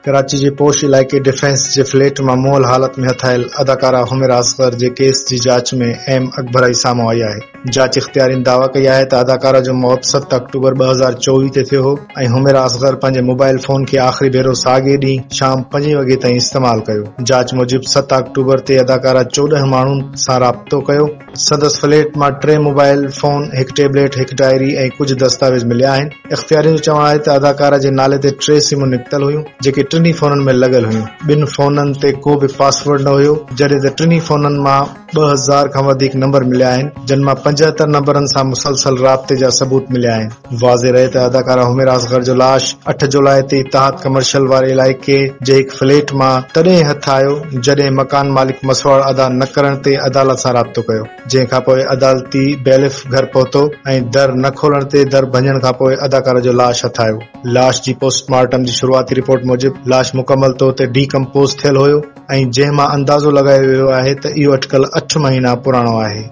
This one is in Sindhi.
ڪراچي جي پوش علائقي ڊفينس جي فليٽ مان مئل حالت ۾ هٿ آيل اداڪارا حميرا اصغر جي ڪيس جي جاچ ۾ اهم اڳڀرائي سامهون آئي آهي. جاچ اختيارين دعويٰ ڪئي آهي ته اداڪارا جو موت 7 آڪٽوبر 2024 تي ٿيو هو ۽ حميرا اصغر پنهنجي موبائل فون کي آخري ڀيرو ساڳئي ڏينهن شام پنجين وڳي تائين استعمال ڪيو. جاچ موجب 7 آڪٽوبر تي اداڪارا 14 ماڻهن سان رابطو ڪيو. سندس فليٽ مان ٽي موبائل فون، هڪ ٽيبليٽ، هڪ ڊائري ۽ ڪجهه دستاويز مليا آهن. اختيارين جو چوڻ آهي ته اداڪارا جي نالي تي ٽي سمون نڪتل هيون، جيڪي ٽنهي فونن ۾ لڳل هيون. ٻن فونن تي ڪو به پاسورڊ نه هيو، جڏهن ته ٽنهي فونن مان 2000 کان وڌيڪ نمبر مليا آهن، جن مان 75 نمبرن سان مسلسل رابطي جا ثبوت مليا آهن. واضح رهي ته اداڪارا حميرا اصغر جو لاش 8 جولاء تي اتحاد ڪمرشل واري علائقي جي هڪ فليٽ مان تڏهن هٿ آيو جڏهن مڪان مالڪ مسواڙ ادا نه ڪرڻ تي عدالت سان رابطو ڪيو جنهن کانپوء عدالتي بيلف گهر پهتو ۽ در نه کولڻ تي در ڀڃڻ کانپوء اداڪارا جو لاش هٿ آيو. لاش جي پوسٽ مارٽم جي شروعاتي رپورٽ موجب لاش مڪمل طور تي ڊي ڪمپوز ٿيل هيو ۽ جنهن مان اندازو لڳايو ويو آهي ته اهو اٽڪل اٺ مهينا پراڻو آهي.